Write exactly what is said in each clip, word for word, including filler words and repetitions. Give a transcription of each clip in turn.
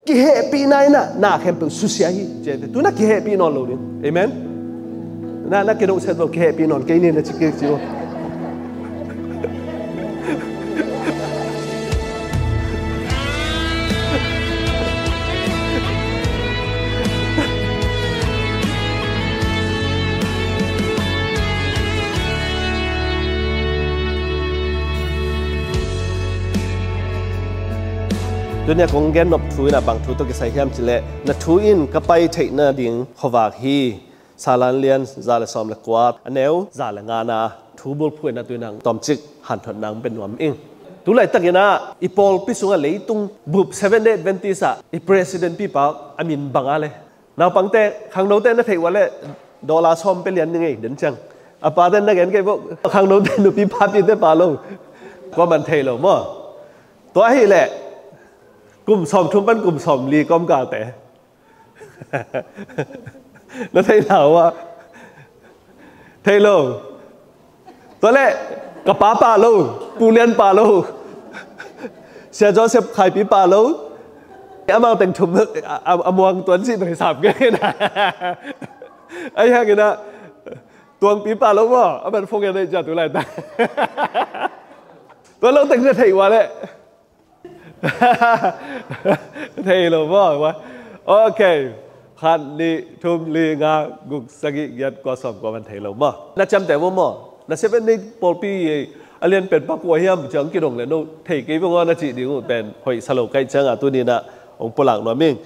kihehpihna in ah na khempeuh susia hi, ci a hi. Tu-in ah kihehpih nawn lo ding. Amen. Na, na kidong set lo, kihehpih nawn kei ni na ci kik ci lo. Tuni-a kong gen nop thu in ah bang thu tawh kisai hiam cih leh, na thu in ka pai theih nading khuavak hi. Salan lian za le sawm le kua, a neu za le ngana thu bulphuh in ah tuni-in ah tawmcik hanthotna hong pia nuam ing. Tu laitakin ah i pawlpi sungah leitung bup Seventh Day Adventist ah i president pipa a min bang a le, naupangte, khangnote na theih uh a leh dollar sawm pia lian ni ngei den ciang. A pate na gen kei bo, khangnote nupi papite pa lo. Kuaman thei lo maw. Tua ahih leh kum sawmthum pan kum sawmli kawmkalte. Na theih na uh ah. Thei lo. Tua leh ka pa pa lo, Pu Lian pa lo, Sia Joseph Khaipi pa lo. Amau teng thum a, a, a muang tuan sih tuan sam kei na. Ahi hangin ah Tuangpi pa lo maw, a man phone a neih ciang tu laitak. Tua lo teng na theih uh a leh. Thei lo maw, maw. Ok. Khat, nih, thum, li, nga, guk, sagih, giat, kua, sawm, kuaman thei lo maw. Na ciamteh maw maw. Na Seventh Day pawlpi a lianpen pa kua hiam ciang kidong leh no thei kei maw na cih ding uh pen hoih sa lo ka hih ciangin tuni-in ah hong pulak nuam ing.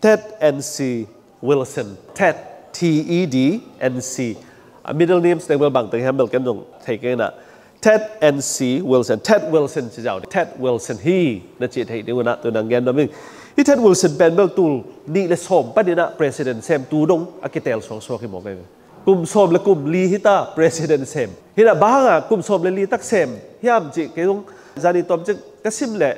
Ted N C Wilson. Ted, T E D N C. A middle names teng bel bangteng hiam bel ken zong thei kei na. Ted N C Wilson. Ted Wilson ci zaw. Ted Wilson hi na cih theih ding uh ah tuni-in ah gen nuam ing. Hih Ted Wilson pen bel tul nih le sawm panin ah president sem tu dong a kiteel suaksuak hi mawk hi. Kum sawm le kum li hi ta president sem. Hi na bang hangin kum sawm le li tak sem hiam cih kei zong zani tawmcik ka sim leh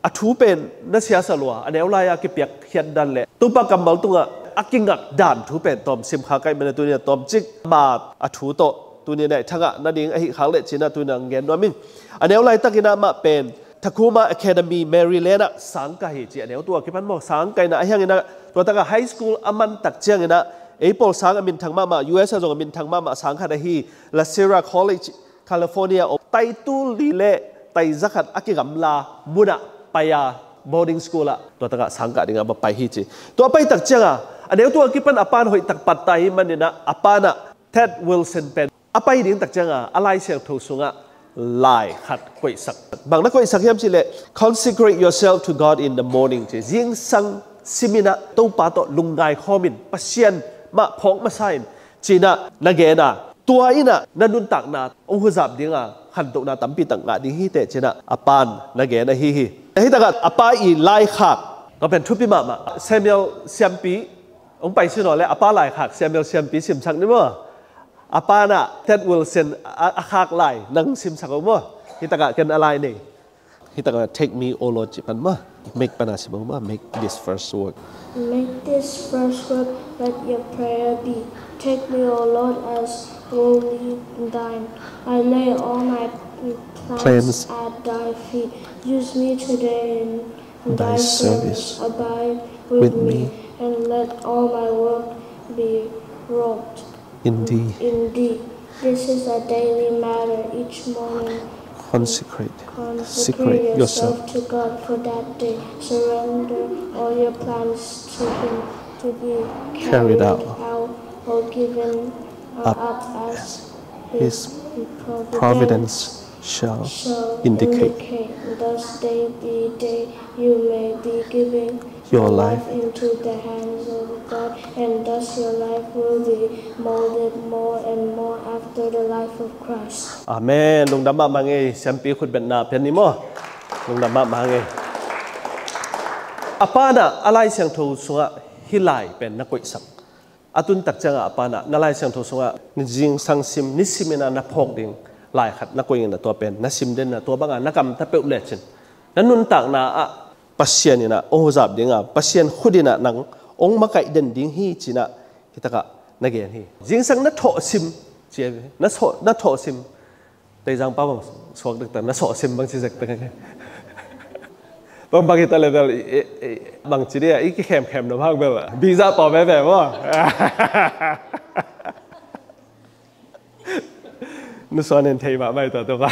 a thu pen na siasa lua, a neu lai-a kipiak khiat dan le Topa kammal tungah a kingak dan thu pen tawm sim kha ka hih manin tuni-in ah tawmcik ma a thu tawh tuni-in ah i thangah nading ahih khak leh ci-in ah tuni-in ah gen nuam ing. A neu laitakin ah amah pen Tacoma Academy, Maryland ah sangkah hi ci. A neu tua kipan maw sangkah in ah, ahi hangin ah tua takah high school a man tak ciangin ah ei pawl sang a minthang mahmah, U S a zong a minthang mahmah sang khat ahi La Sierra College, California om, taitul li le taizakhat a kigamla munah pai a, boarding school ah tua takah sangkah dingin va pai hi ci. Tua pai tak ciangin a neu tua kipan a pa'n hoih tak patta ahih manin ah a pa'n ah Ted Wilson pen a pai ding tak ciangin a Lai Siangtho sungah lai khat koihsak. Bang na koihsak hiam cih leh, "Consecrate yourself to God in the morning," ci. Zingsang simin ah Topa tawh lungngai khawm in, Pasian mah phawk masa in, ci-in ah na gen a, tua in ah na nuntakna hong huzap dingin khantohna tampi tak ngah ding hi teh, ci-in ah a pa'n na gen ahi hi. Hih takah a pa i laikhak, tua pen thupi mahmah. Samuel Siampi hong pai sin aw leh a pa laikhak Samuel Siampi simsak ni maw. A pa'n ah Ted Wilson a, a khak lai nang simsak aw maw. Hih takah ken a lai nei. Hih takah, "Take me, O Lord," cih pan maw. Make pan a sim aw maw. Make this first word. Make this first word, let your prayer be. Take me, O Lord, as wholly thine. I lay all my plans Plans. at thy feet. Use me today in Thy thy service. service. Abide with With me, me. and let all my work be wrought In thee. in thee. This is a daily matter each morning. Consecrate. Consecrate Consecrate yourself. yourself to God for that day. Surrender all your plans to Him to be Carried carried out. out or given uh, Up. up as His His providence providence shall shall indicate. indicate. Thus day by day you may be giving Your your life. life into the hands of God, and thus your life will be molded more and more after the life of Christ. Amen. Lungdam mahmah ngei, Siampi khutbetna pian ni maw. Lungdam mahmah ngei. A pa'n ah a Lai Siangtho sungah hih lai pen na koihsak. A tun tak ciangin a pa'n ah na Lai Siangtho sungah ni zingsang sim, ni simin ah na phawk ding lai khat na koih in ah tua pen na sim den in ah tua bangin na gamta peuh lecin na nuntakna ah Pasian in ah hong huzap dingin, Pasian khut in ah nang hong makaih den ding hi ci-in ah hih takah na gen hi. Zingsang na thawh sim, ci, na thawh, na thawh sim. Teizang pau bang suak dektak, na sawh sim bang ci dektak. Bang bang hita level, bang ci dia, i kikhemkhem na bang bel. Biza pa bebe mo. Nusuan in thei mahmah hi tua tua.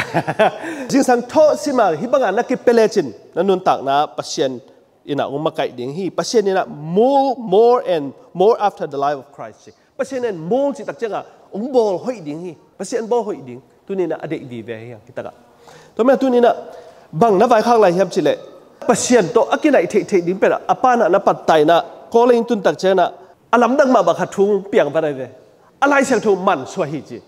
Zingsang thawh sima hih banga na kipia lecin na nuntakna Pasian inah hong makaih ding hi. Pasian inah more, more and more after the life of Christ. Pasian in more cih tak cianga hong bawl hoih ding hi. Pasian bawl hoih ding. Tuninah a deih vive hi hang hitakah. Tua mia tuninah bang na vaikhak lai hiam cileh Pasian tawh a kinaih theihtheih ding penah a panah na pattainah Kawl in tun tak cianah a lamdang mahmah khat thu piang va nai ve. A Lai Siangtho mansuai hi ci.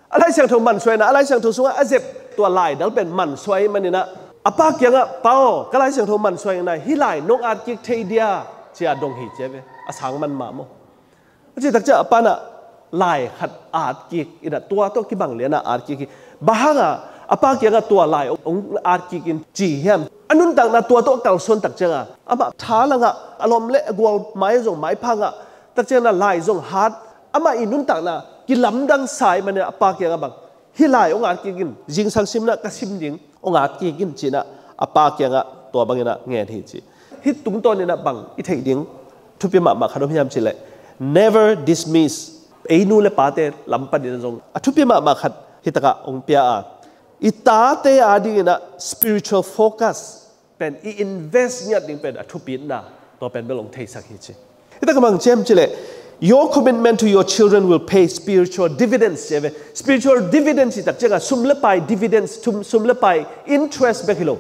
A Lai Siangtho mansuai na, a Lai Siangtho sungah a zep tua laidal pen mansuai maninah a pa kiangah, "Pa aw, ka Lai Siangtho mansuai na, hih lai nong atkik thei dia?" cia dong hi cia ve. A sang man mah maw? A citak cia a panah lai khat atkik inah tua tawh kibang lianah atkik hi. Bang hanga a pa kiangah tua lai hong atkik in ci hiam? A nuntakna tua tawh kalsuan tak cianga amah tha langah a lawm le a gual mai zong maiphangah tak ciangna lai zong hat. Amah i nuntakna kilamdang sai manin a pa kiangah bang, "Hih lai hong atkik in, zingsang simna ka sim ding, hong atkik in," cinah a pa kiangah tua banginah ngen hi ci. Hih tungtawninah bang i theih ding thupi mahmah khat om hiam cileh never dismiss. Ei nu le pate lam paninah zong a thupi mahmah khat hitakah hong pia a, i tate a dinginah spiritual focus pen i invest ngiat ding pen a thupitna tua pen bel hong theisak hi ci. Hitakah bang ciam cileh your commitment to your children will pay spiritual dividends ci ve. Spiritual dividends i tak cianga sum le pai dividends, sum le pai interest bek hi lo.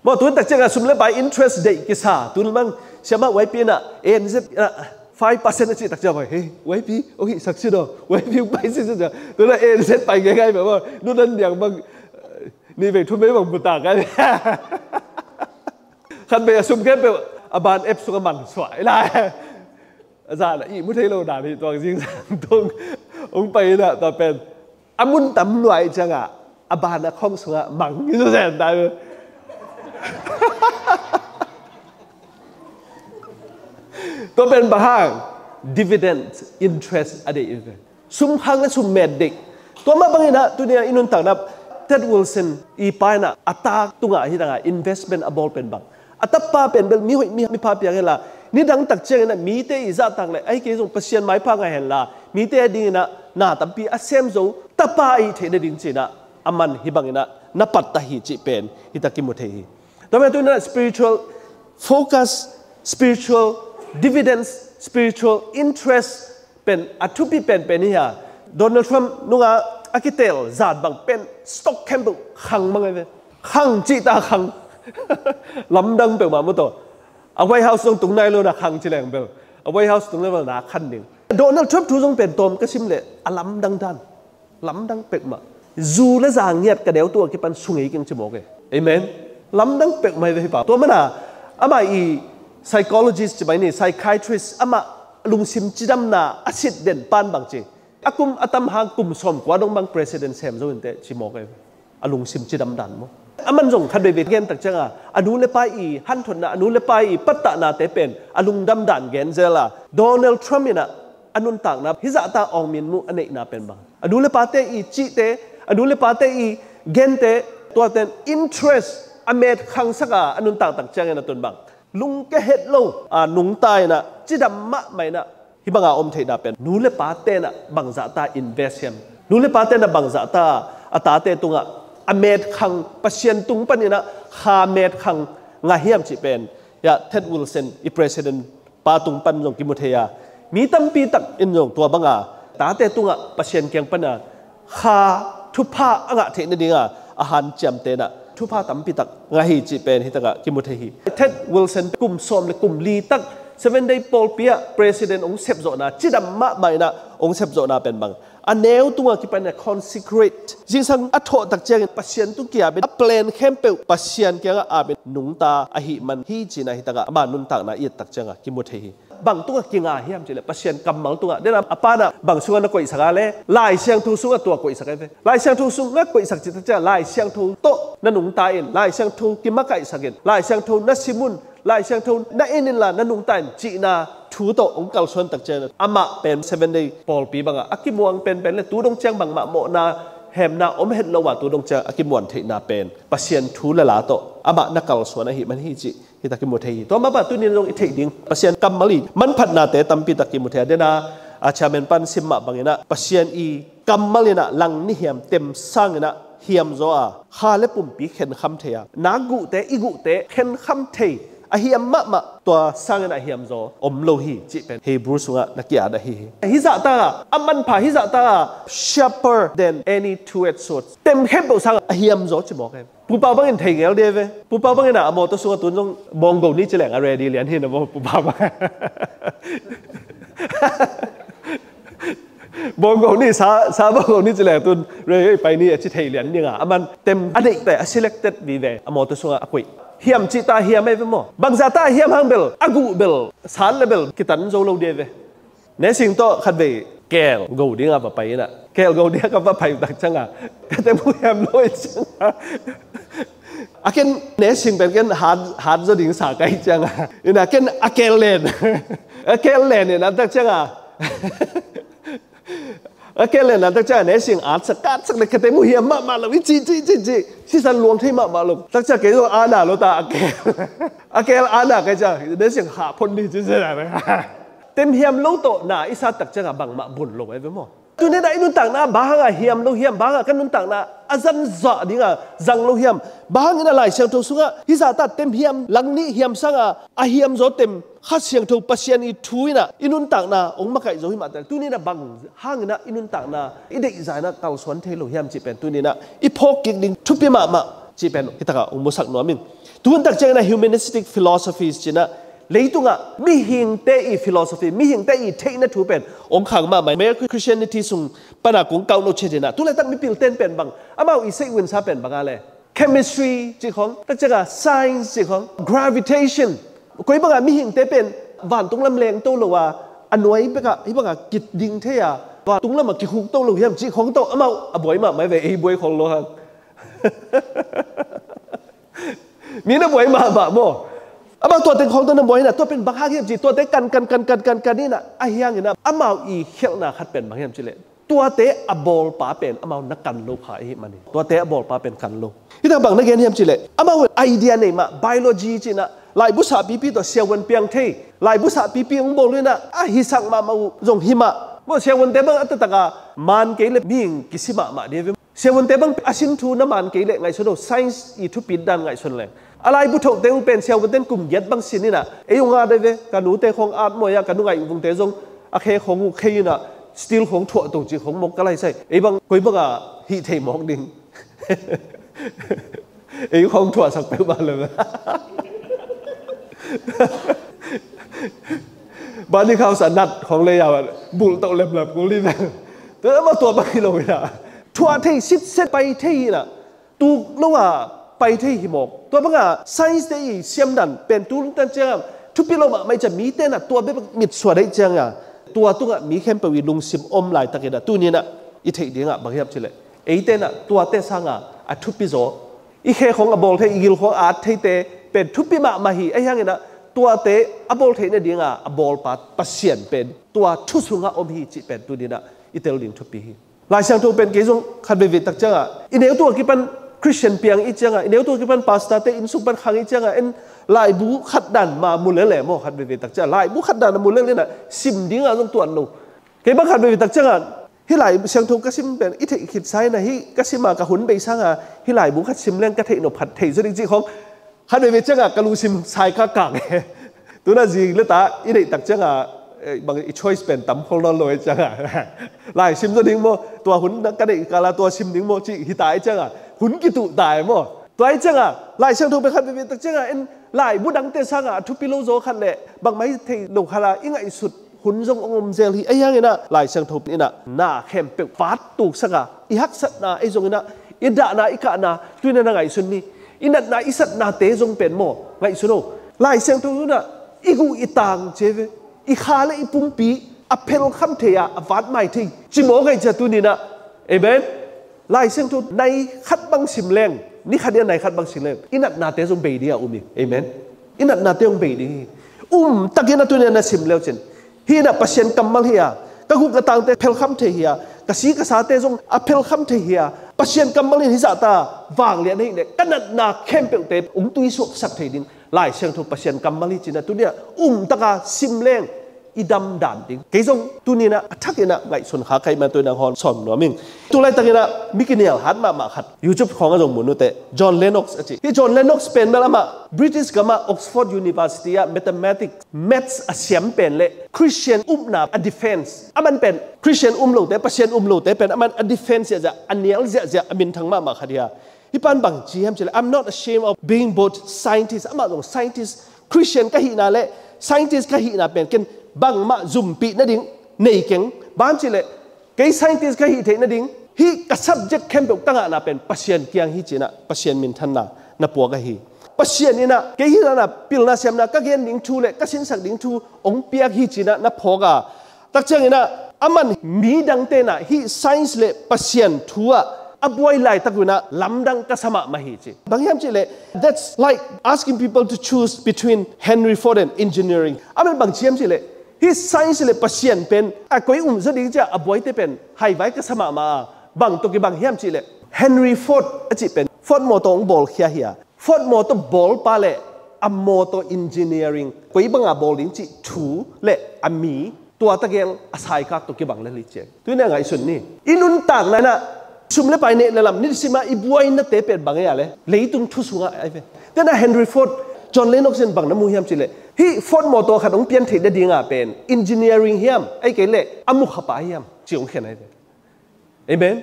Maw, tun tak cianga sum le pai interest deih kisa. Tun mang siamah Y P na A N Z five percent a cih tak cianga, "Hey, Y P hong hihsak si daw, Y P hong pai si si daw." Tun a N Z pai ngeingai maw, nu nan niang bang ni vei thum vei bang buta kai. Khat vei a sum khempeuh a ban app sungah mansuah i lai. A zan a ihmu thei lo dan hi tuang zingsang tung hong pai inah tua pen a mun tam nuai ciangah a ban a khawng sungah mang i zuzen ta. Tua pen bang hang dividend interest a deih in ve. Sum khang le sum met deih. Tua mah banginah tunia i nuntakna Ted Wilson i pa inah a tak tungah hi tangah investment a bawl pen bang, a tapa pen bel mi hoih mi, mipha piang henla, nidang tak cianginah mite i zahtak le ahi kei zong Pasian maipha ngah henla, mite a dinginah na tampi a sem zo tapa i theih nading cinah a man hi banginah na patta hi cih pen hitak kimu thei hi. Tua mah tuinah spiritual focus, spiritual dividends, spiritual interest pen a thupi penpen hi a. Donald Trump nunga a kitel zat bang pen stock khempeuh khang mang ai ve. Khang cihta khang. Lamdang peuhmah maw taw. A White House zong tung nai lo na khang ci leng bel a White House tung nai lo na khan ding. Donald Trump thu zong pen tawm ka sim leh a lamdang dan. Lamdang peuhmah. Zu le za ngiat ka deutu a kipan sungei keng ci mawk e. Amen. Lamdang peuhmah hi ve hi pa. Tua mana amah i psychologist ci mai ni, psychiatrist, amah lungsim cidamna a sit den pan bang ci. A kum a tam hang kum sawm kua dong bang president sem zo inteh ci mawk e. A lungsim cidam dan maw. A man zong khat veivei gen tak cianga a nu le pa i hanthotna, a nu le pa i pattahnate pen a lungdam dan gen zela. Donald Trump inah a nuntakna hizahta awngmin mu a neihna pen bang, a nu le pate i cihte, a nu le pate i gente, tuaten interest a met khangsak a a nuntak tak ciangin a tun bang lungke het lo a nungta inah cidam mahmah inah hih banga om theihna pen nu le pate inah bangzahta invest hiam? Nu le pate inah bangzahta a tate tungah a met khang, Pasian tung paninah kha met khang ngah hiam cih pen, ya, Ted Wilson i president pa tung pan zong kimu thei a, mi tampi tak in zong tua banga tate tungah Pasian kiang pana kha thupha a ngah theih nadinga a hanciamte inah thupha tampi tak ngah hi cih pen hitakah kimu thei hi. Ted Wilson kum sawm le kum li tak Seven Day pawlpi ah president hong sepzawhna, cidam mahmah inah hong sepzawhna pen bang, a neu tungah kipan a consecrate, zingsang a thawh tak ciangin Pasian tung kiapin a plan khempeuh Pasian kiangah apin nungta ahih man hi cinah hitakah ama nuntakna i et tak ciangah kimu thei hi. Bang tungah kinga hiam cileh Pasian kammal tungah, dena a panah bang sungah na koihsak a le Lai Siangtho sungah tua koihsak ai ve. Lai Siangtho sungah koihsak cih tak ciangah Lai Siangtho tawh na nungta in, Lai Siangtho kimakaihsak in, Lai Siangtho na sim un, Lai Siangtho na en inla na nungta in cihna thu tawh hong kalsuan tak ciangin amah pen Seven Day pawlpi bangah a kimuang penpen le tu dong ciang bangmah mawhna hemna om het lo a tu dong ciang a kimuan theihna pen Pasian thu le la tawh amah na kalsuan ahih man hi cih hi tak i mu thei hi. Tua mah bang tuni-in zong i theih ding Pasian kammal i manphatnate tampi tak i mu thei a, dena a chairman pan sim mah bangin ah Pasian i kammal in ah langnih hiam tem sangin ah hiam zaw a, kha le pumpi khenkham thei a, na guhte i guhte khenkham thei a hiam mahmah, tua sangin a hiam zaw om lo hi cih pen Hebrew sungah na ki-at ahi hi. Hi zahta a manpha, hi zahta a sharper than any two-edged sword, tem khempeuh sangah a hiam zaw ci mawk hi. Pupa bangin thei ngel dia ve. Pupa bangin ah a mawtaw sungah tun zong bawnggo ni ci leng a ready lian hi na maw, pupa bang. Bawnggo ni sa, sa bawnggo ni ci leng tun rei pai ni a ci thei lian ding a, a man tem a neihte a selected vive a mawtaw sungah a kuih. Hiam cihta hiam ei ve maw? Bangzahta hiam hang bel a guh bel sat le bel kitan zo lo dia ve. Nesing tawh khatvei kelgo ding a va pai in ah, kelgo ding a ka va pai tak ciang a ka tem uh hiam lo i ciang a, a ken nesing pen ken hat, hat zaw ding sa ka hih ciang a, in ah ken a kel len, a kel len in ah tak ciang a, a kel len in ah tak ciang a nesing atsak, ka atsak le ka tem uh hiam mahmah lo i ci, ci, ci, ci, sisan luang thei mahmah lo. Tak ciang kei zong ana lo ta a kel, a kel ana ka hih ciang nesing hah phon ni ci, ci na. Tem hiam lo tawh na i sat tak ciang a bangmah bun lo ei ve maw? Tuni-in ah i nuntakna bang hang a hiam lo hiam, bang hang a ka nuntakna a zangzah ding a zang lo hiam? Bang hangin ah Lai Siangtho sungah hi zahta tem hiam, langnih hiam sang a a hiam zaw tem Kha Siangtho Pasian i thu in ah i nuntakna hong makaih zo hi mah teh, tuni-in ah bang hangin ah i nuntakna i deihzah in ah kalsuan thei lo hiam cih pen tuni-in ah i phawk kik ding thupi mahmah cih pen hi tak a hong musak nuam ing. Tu hun tak ciangin ah humanistic philosophies ci-in ah leitungah mihingte i philosophy, mihingte i theihna thu pen hong khang mahmah. Mere Christianity sung pan a kong kauh lo ciat in ah, tu laitak mipilte'n pen bang amau i seihunsa pen bang a le, chemistry cih khawng, tak ciang a science cih khawng, gravitation, koi bang a mihingte pen vantung lam lengto lo a, a nuai bek ah hih bang a kiding thei a, vantung lam a kikhukto lo hiam cih khawng tawh amau a buai mahmah ei ve, ei buai khol lo hang. Mi na buai mahmah maw? Amau tua teng khawng tawh na buai in ah, tua pen bang hang hiam cih, tuate kan, kan, kan, kan, kan, kan in ah, ahi hangin ah amau i khialhna khat pen bang hiam cih leh, tuate a bawlpa pen amau na kan lo kha ahih manin, tuate a bawlpa pen kan lo. Hi tak bang na gen hiam cih leh, amau idea nei mah, biology ci-in ah, laibu sahpipi tawh siavuan piang thei, laibu sahpipi hong bawl in ah, a hisak mahmah uh zong hi mah. Maw, siavuante bang a taktak a man kei leh mihing kisi mahmah ding hi ve. Siavuante bang a sin thu na man kei leh ngaihsun o, science i thupit dan ngaihsun leng. A laibu thote uh pen siavuante'n kum giat bang sin in ah, ei hong at ei ve, ka nute khawng at mawi a, ka nu ngaihvungte zong a khe khawng uh khei in ah, steel khawng thuah to cih khawng mawk ka lai sai. Ei bang koi bang a hih thei mawk ding. Ei khawng thuahsak peuhmah lem. Bani khau sa nat khawng le ya bulh toh lemlap kul ding. Tua mah tua bang hi lo in ah, thuah thei sitset, pai thei in ah, tuk lo a pai thei hi mawk. Tua bang a science te i siamdan pen tu lungtang ciang a thupi lo mahmah i ciang, mite'n ah tua bek mitsuan ahih ciang a, tua tungah mi khempeuh i lungsim om laitak in ah, tuni-in ah i theih ding ah bang hiam cih leh, eite'n ah tuate sang a a thupi zaw, i khe khawng a bawl thei, i gil khawng a at theite pen thupi mahmah hi. Ahi hangin ah tuate a bawl theih nading a a bawlpa Pasian pen tua thu sungah om hi cih pen tuni-in ah i tel ding thupi hi. Lai Siangtho pen kei zong khat veivei tak ciang a, i neu tung a kipan Christian piang i ciang a, i neu tung a kipan pastor te inn sung pan khang i ciang a, en laibu khat dan mah mu lel e maw, khat veivei tak ciang a laibu khat dan a mu lel in ah sim ding a zong tuan lo. Kei bang khat veivei tak ciang a, hih Lai Siangtho ka sim pen i theih khit sa in ah, hih ka sim a ka hun bei sang a, hih laibu khat sim leng ka theih nop khat thei zaw ding cih khawng khat veivei ciang a ka lungsim sai ka kang e. Tu-in ah zi le ta i deih tak ciang a, eh, bang i choice pen tam khol nawn lo ahih ciang a, lai sim zaw ding maw, tua hun ka deih kal a tua sim ding maw cih hi ta ahih ciang a, hun kituh ta e maw. Tua ahih ciang a Lai Siangtho pen khat veivei tak ciang a, en laibu dangte sang a a thupi lo zaw khat leh bangmah hi thei lo khat a i ngaihsut hun zong hong om zel hi. Ahi hangin ah Lai Siangtho in ah na khempeuh vat tuksak a, i haksatna ahi zongin ah, i dahna, i kahna, tu-in ah na ngaihsun ni. I natna, i satnate zong pen maw, ngaihsun o. Lai Siangtho in ah i guh i tang ci e ve, i kha le i pumpi a phelkham thei a, a vatmai thei ci mawk ahih ciang tuni-in ah. Amen. Lai Siangtho nai khat bang sim leng, ni khat in ah nai khat bang sim leng, i natnate zong bei ding a um hi. Amen. I natnate zong bei ding hi. Um takin ah tuni-in ah na sim le uh cin, hih in ah Pasian kammal hi a, ka guh ka tangte phelkham thei hi a, ka si ka sate zong a phelkham thei hi a, Pasian kammal in hizahta vanglian ahih leh ka natna khempeuhte hong tuisuaksak thei ding Lai Siangtho Pasian kammal hi ci-in ah tuni-ah umtaka sim leng i dam dan ding. Kei zong tuni-in ah a thakin ah ngaihsun kha ka hih man tua-in ah hong sawn nuam ing. Tulaitakin ah mi kinial hat mahmah khat YouTube khawng ah zong mu nuam teh, John Lennox a ci. Hih John Lennox pen bel amah British gam ah Oxford University ah mathematics, maths a siam pen le Christian upna a defense, aman pen Christian um lote, Pasian um lote pen aman a defense ziahziah, a nial ziahziah, a minthang mahmah khat hi a. Hih pan bang ci hiam cih leh, "I'm not ashamed of being both scientist," amah zong scientist, Christian ka hihna le scientist ka hihna pen ken bangmah zumpih nading nei keng. Bang hang hiam cih leh kei scientist ka hih theih nading hih ka subject khempeuh ka ngahna pen Pasian kiang hi ci-in ah Pasian minthanna na puak ahi. Pasian in ah kei hih dan a pilna siamna ka gen ding thu le ka sinsak ding thu hong piak hi ci-in ah na phawk a, tak ciangin ah aman midangte in ah hih science le Pasian thu ah a buai laitak un ah lamdang ka sa mahmah hi ci. Bang hiam cih leh, "That's like asking people to choose between Henry Ford and engineering." Aman bang ci hiam cih leh, hih science le Pasian pen a koi um zaw ding ci-a a buaite pen haivai ka sa mahmah a, bang tawh kibang hiam cih leh, Henry Ford a cih pen Ford mawtaw hong bawlkhia hi a, Ford mawtaw bawlpa le a mawtaw engineering koi banga bawl ding cih thu le a mi, tua tegel a saikak tawh kibang lel hi ci. Tuni-in ah ngaihsun ni. I nuntakna in ah sum le pai, neih le lam, nisim a i buainate pen bang ei a le, leitung thu sungah ahi ve. Tua-in ah Henry Ford, John Lennox in bang na mu hiam cih leh, hih Ford mawtaw khat hong pian theih nading a pen engineering hiam, ahih kei leh a mukhapa hiam ci hong khen ahi ve. Amen.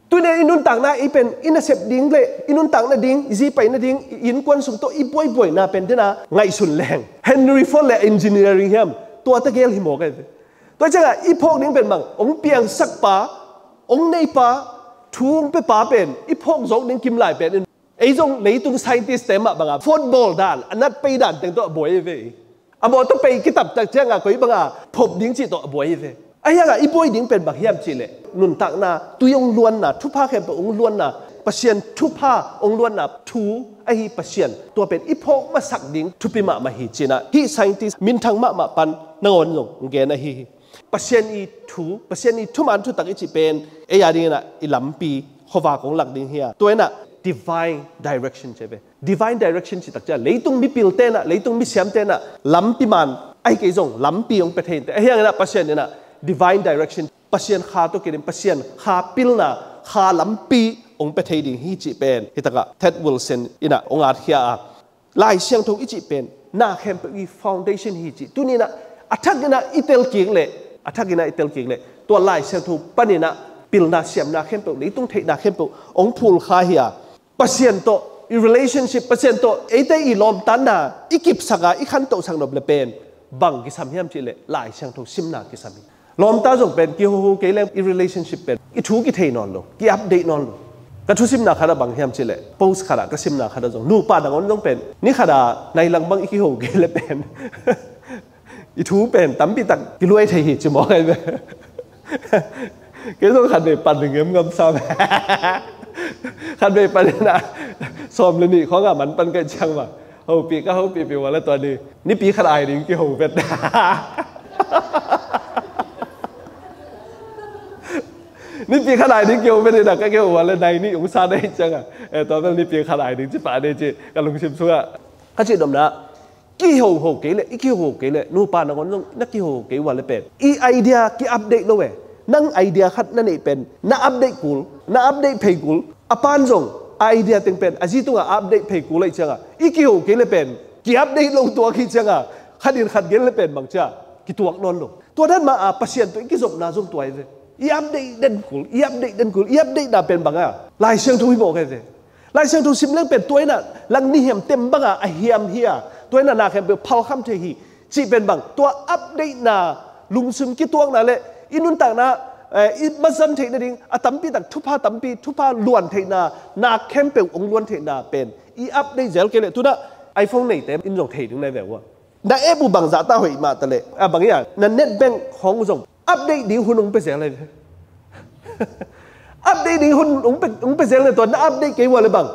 Tuni-in i nuntakna, i pen i nasep ding le i nuntakna ding, i zi pai nading, i innkuan sung tawh i buaibuaina pen tua-in ah ngaihsun leng, Henry Ford le engineering hiam, tua tegel hi mawk ahi ve. Tua ciangah i phawk ding pen bang, hong piangsakpa, hong neipa, thu hong piapa pen i phawk zawk ding kim lai pen in, ei zong leitung scientist te mah banga Ford bawl dan, a nat pei dan teng tawh a buai ahi ve. A mawtaw pei kitap tak ciangah koi banga phop ding cih tawh a buai ahi ve. Ahi hangah i buai ding pen bang hiam cih leh, nuntakna tui hong luanna, thupha khempeuh hong luanna, Pasian thupha hong luanna thu ahi Pasian, tua pen i phawk masak ding thupi mahmah hi ci-in ah hih scientist minthang mahmah pan nangawn zong gen ahi hi. Pasian i thu, Pasian i thuman thutak i cih pen ei a dingin ah i lampi, khuavak hong lak ding hi a, tua-in ah divine direction ci ve. Divine direction cih tak ciang leitung mipilte in ah, leitung misiamte in ah lampi man, ahih kei zong lampi hong pia thei inteh. Ahi hangin ah Pasian in ah divine direction, Pasian kha tawh kidim, Pasian kha pilna, kha lampi hong pia thei ding hi cih pen hi takah Ted Wilson in ah hong atkhia a, Lai Siangtho i cih pen na khempeuh i foundation hi cih tuni-in ah a thakin ah i tel kik leh, a thakin ah i tel kik leh, tua Lai Siangtho panin ah pilna siamna khempeuh, leitung theihna khempeuh hong phulkha hi a, Pasian tawh i relationship, Pasian tawh eite i lawmtatna i kipsak a, i khantohsak nop le pen bang kisam hiam cih leh Lai Siangtho simna kisam hi. Lawmta zong pen kihoho kei leng i relationship pen i thu kithei nawn lo, ki-update nawn lo. Ka thusimna khat ah bang hiam cih leh, post khat ah ka simna khat ah zong, nupa nangawn zong pen ni khat ah nai lang bang i kiho kei leh pen i thu pen tampi tak kiluai thei hi ci mawk ahi ve. Kei zong khatvei pan ding ngemngam sam. Khatvei pan in ah sawm le nih khawng ah man pan ka hih ciang mah, hopih ka hopihpih uh a le tua ni, nipi khat ai ding kiho vet. Nipi khat ai ding kiho vet in ah ka kiho uh a le nai nih hong sa na hih ciang ah, eh, tua bel nipi khat ai ding ci pah ni ci ka lungsim sungah. Ka cih nopna, kihoho kei leh, i kihoho kei leh, nupa nangawn zong na kihoho kei uh a le pen i idea ki-update lo e. Nang idea khat na neih pen na update kul, na update phei kul, a pan zong a idea teng pen a zi tungah update phei kul ahih ciangah i kiho kei leh pen ki-update lo tuak hi ciangah khat in khat gen leh pen bang cia kituak nawn lo. Tua dan mah a Pasian tawh i kizopna zong tua hi ve. I update den kul, i update den kul, i update na pen bang a Lai Siangtho hi mawk hi ve. Lai Siangtho sim leng pen tua in ah lang nihiam tem banga a hiam hi a, tua in ah na khempeuh phalkham thei hi cih pen bang, tua update na, lungsim kituakna le i nuntakna, eh, i mazan theih nading a tampi tak thupha tampi, thupha luan theihna, na khempeuh hong luan theihna pen i update zel kei leh, tu-in ah iPhone neite in zong thei ding na hi ve uh a. Na app uh bangzah ta hoih mah ta leh, a bang hiam, na net bank khawng zong update ding hun hong pia zel hi ve. Update ding hun hong pia, hong pia zel na, tua na update kei uh a le bang,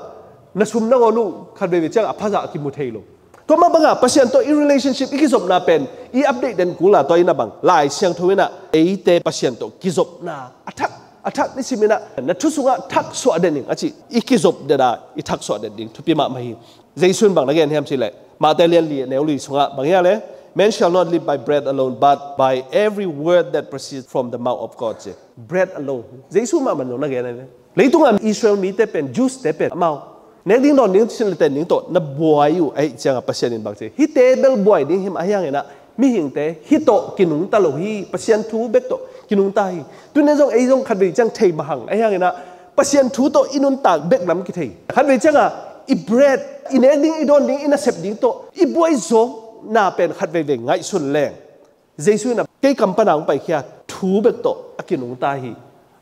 na sum nangawn uh khat veivei ciang a phazah kimu thei lo. Tua mah bangah Pasian tawh i relationship, i kizopna pen i update den kul a, tua in a bang Lai Siangtho in a eite Pasian tawh kizopna a thak, a thak nisim in a na thu sungah thaksuah den ing a ci. I kizop den a i thaksuah den ding thupi mahmah hi. Jesu in bang na gen hiam cih leh, Mate lian li neu li sungah bang hia le, "Man shall not live by bread alone, but by every word that proceeds from the mouth of God," ci. Bread alone. Jesu mahmah zong na gen a le. Leitungah Israel mite pen, Jews te pen, amau nek ding dawn ding, sin le ten ding tawh na buai uh ahih ciangah Pasian in bang ci, hihte bel buai ding hi mah, ahi hangin a mihingte hih tawh kinungta lo hi, Pasian thu bek tawh kinungta hi. Tuni zong ei zong khatvei ciang thei mah hang, ahi hangin a Pasian thu tawh i nuntak bek lam kithei. Khatvei ciangah i bread, i nek ding, i dawn ding, i nasep ding tawh i buai zawkna pen khatveivei ngaihsun leng, Jesu in a kei kam pana hong paikhia thu bek tawh a kinungta hi,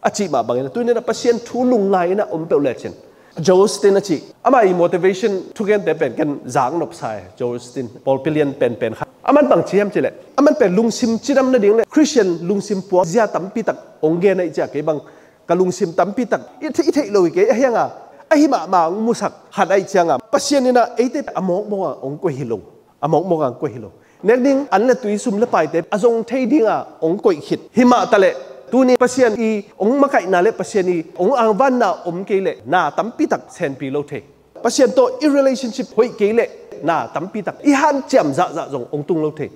a cih mah bangin a tuni in a Pasian thu lungngai in a om peuh lecin, Joel Osteen a cih, amah i motivation thugente pen ken zak nopsa e, Joel Osteen, pawlpi lian penpen khat. Aman bang ci hiam cih leh, aman pen lungsim cidam nading le Christian lungsim puak zia tampi tak hong gen ahih ciang kei bang ka lungsim tampi tak i theih, i theih lo hi kei, ahi hangah ahi mahmah hong musak khat ahih ciangah Pasian in a eite a mawkmawk ah hong koih hi lo. A mawkmawk ah hong koih hi lo. Nek ding an le tui, sum le paite a zong thei dingah hong koih khit. Hi mah taleh tuni Pasian i hong makaihna le Pasian i hong angvanna om kei leh na tampi tak senpi lo thei. Pasian tawh i relationship hoih kei leh na tampi tak i hanciam zahzah zong hong tung lo thei.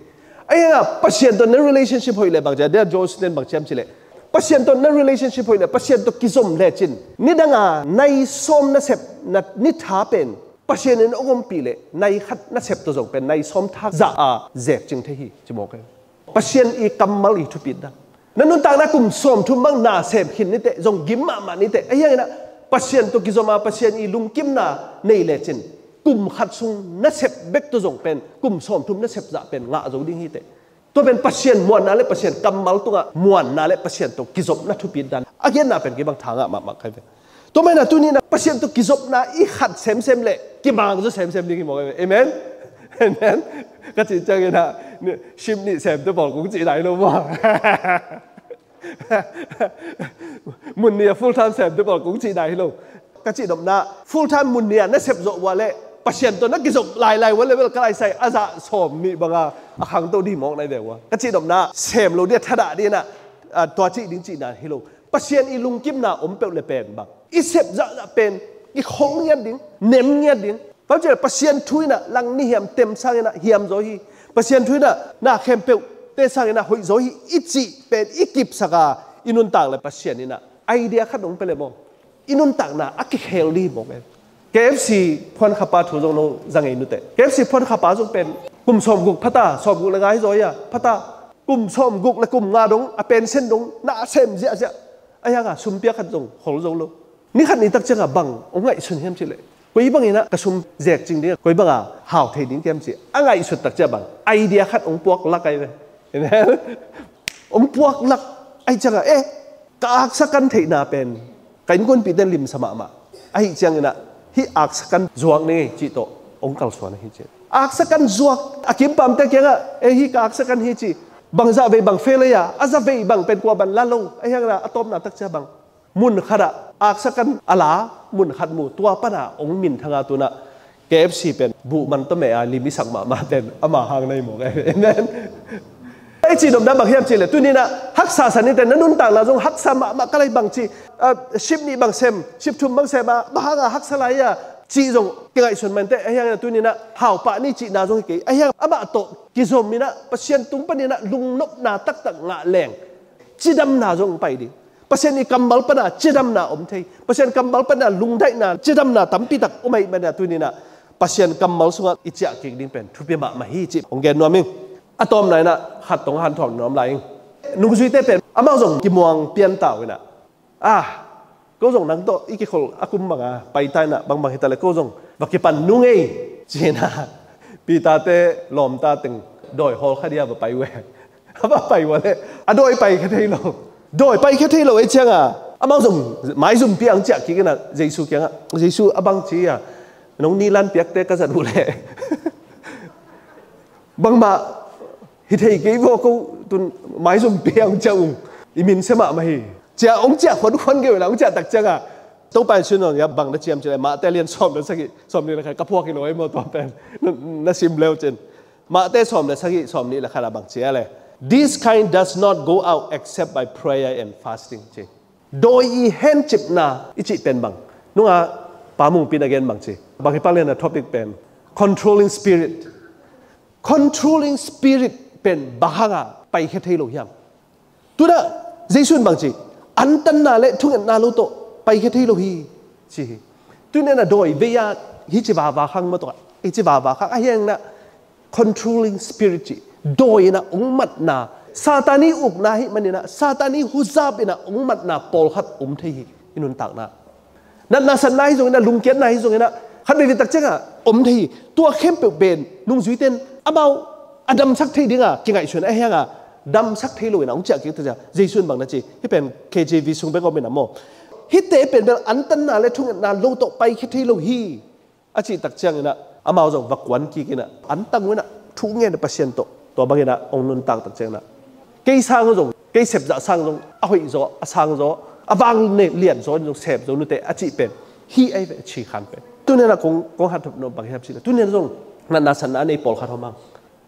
Ahi hangah Pasian tawh na relationship hoih leh bang ci a, dia Joel Osteen bang ci hiam cih leh, Pasian tawh na relationship hoih leh, Pasian tawh kizom lecin, nidang a nai sawm nasep na ni tha pen Pasian in hong ompih leh nai khat nasep tawh zong pen nai sawm thak zah a zek cing thei hi, ci mawk e. Pasian i kammal i thupi dan. Na nuntakna kum sawmthum bang na sem khin ni teh, zong gim mahmah ni teh, ahi hangin a Pasian tawh kizom a Pasian i lungkimna nei lecin kum khat sung nasep bek tawh zong pen kum sawmthum nasep zah pen ngah zo ding hi teh. Tua pen Pasian muanna le Pasian kammal tungah muanna le Pasian tawh kizopna thupi dan a genna pen kei bang tha ngah mahmah kai ve. Tua manin a tuni in a Pasian tawh kizopna i khat semsem leh kimang zaw semsem ding hi mawk e. Amen. Amen. Ka cih ciangin a, ship nih semte pawl kong cihna hi lo maw? Mun nih a full time semte pawl kong cihna hi lo. Ka cih nopna, full time mun nih a na sep zawh uh leh Pasian tawh na kizop lailai uh leh bel ka laisai a zah sawm nih banga a khangto ding mawk nai ve uh. Ka cih nopna, sem lo ding a thadah ding in a, a, tua cih ding cihna hi lo. Pasian i lungkimna om peuh le pen bang i sep zahzah pen i khol ngiat ding, nem ngiat ding. Bang ci leh Pasian thu in a lang ni hiam, tem sangin a hiam zaw hi. Pasian thu in a na khempeuh te sangin a hoih zaw hi i cih pen i kipsak a i nuntak leh Pasian in a idea khat hong pia leh maw, i nuntakna a kikhel ding hi mawk e. K F C phuankhapa thu zong no za ngei nuteh. K F C phuankhapa zong pen kum sawmguk phata, sawmguk le nga hi zaw hi a, phata. Kum sawmguk le kum nga dong a pension dong na sem ziahziah. Ahi hangah sum pia khat zong khol zo lo. Ni khat ni tak ciangah bang hong ngaihsun hiam cih leh, koi bangin a ka sum zek cing ding, koi banga hau thei ding hiam cih a ngaihsut tak ciang bang idea khat hong puak lak ai ve. Amen. Hong puak lak ai ciangah, eh, ka aksa kan theihna pen ka innkuanpihte in limsa mahmah. Ahi ciangin a hih aksa kan zuak ni ngei cih tawh hong kalsuan ahi ci. Aksa kan zuak a kimpamte kiangah, eh, hih ka aksa kan hi ci. Bang zah vei bang fe lei a, a zah vei bang pen kua ban la lo. Ahi hangin a a tawpna tak ciang bang mun khatah aksa kan a la, mun khat mu, tua pana hong minthang a, tu-in a K F C pen buh man tawh meh a lim i sak mahmah pen ama hang na hi mawk e. Amen. I cih nopna bang hiam cih leh, tuni-in a haksa sa ni teh, na nuntakna zong haksa mahmah ka lai bang ci, ah, ship nih bang sem, ship thum bang sem a, bang hanga haksa lai a cih zong kingaihsun man teh, ahi hangin a tuni-in a hau pah ni cihna zong hi kei, ahi hang amah tawh kizom in a Pasian tung panin a lungnopna taktak ngah leng cidamna zong pai ding. Pasian i kammal pana cidamna om thei. Pasian kammal pana lungdaihna, cidamna tampi tak om ahih manin a tuni-in a Pasian kammal sungah i ciah kik ding pen thupi mahmah hi cih hong gen nuam ing. A tawpna-in a khat tawh hanthawn nuam lai ing. Nungzuite pen amau zong kimuang pian ta uh in a, ah, ko zong nang tawh i kikhol a kum banga pai ta in a, bangbang hi ta leh ko zong va kipan nung ei, ci-in a Peter-te lawmta teng dawi hall khat dia va pai uh e. A va pai uh leh a dawi paikhia thei lo. Dawi paikhia thei lo ahih ciangin a amau zong maizumpi ang ciah kik in a Jesu kiangah, Jesu, a bang ci a, nong nilan piakte ka zat uh leh bangmah hi thei kei vaw, ko tun maizumpi ang ciah ung, i min sia mahmah hi, ci-a hong ciah khuankhuan kei uh in a, hong ciah tak ciangin a Topa in Sinon ya bang na ciam ci le, Mate lian sawm le sagih, sawm nih le khat, ka phuak hi lo ei maw tua pen. Na, na sim leu cin. Mate sawm le sagih, sawm nih le khat ah bang ci a le. This kind does not go out except by prayer and fasting, ci. Dawi i hencipna i cih pen bang. Nunga Pa Mungpin a gen bang ci. Bang hi pang lian a topic pen. Controlling spirit. Controlling spirit pen bang hanga paikhia thei lo hiam? Tuna, Jesu in bang ci, antanna le thungetna lo tawh paikhia thei lo hi, ci hi. Tuna na dawi vei a hi ci vava khang maw tawh, hi ci vava khang a hiang na controlling spirit ci. Dawi na ung matna, Satan i ukna hi manina, Satan i huzap ina ung matna pawlkhat um thei hi, i nuntakna. Natna satna hi zongina, lungkiatna hi zongina, khat vei vei tak cianga om thei hi. Tua khempeuh pen nungzuiten amau a damsak thei dinga kingaihsun a hianga damsak thei lo ina hong ciah kik ta cia. Jesu in bang na ci, hi pen K J V sung bek om ina maw. Hite pen bel antanna le thungetna lo tawh paikhia thei lo hi. A cih tak ciangina amau zong va kuan kik ina antang ina thu ngen Pasian tawh tua bangina hong nuntak tak ciangina kei sang zong, kei sepzah sang zong a hoih zaw, a sang zaw, a vang ne lian zaw in zong sep zo nute a cih pen hi ei ve a ci khan pen. Tunina kong, kong hathop no bang hiam cih le tunina zong natna satna a nei pawlkhat hawmang.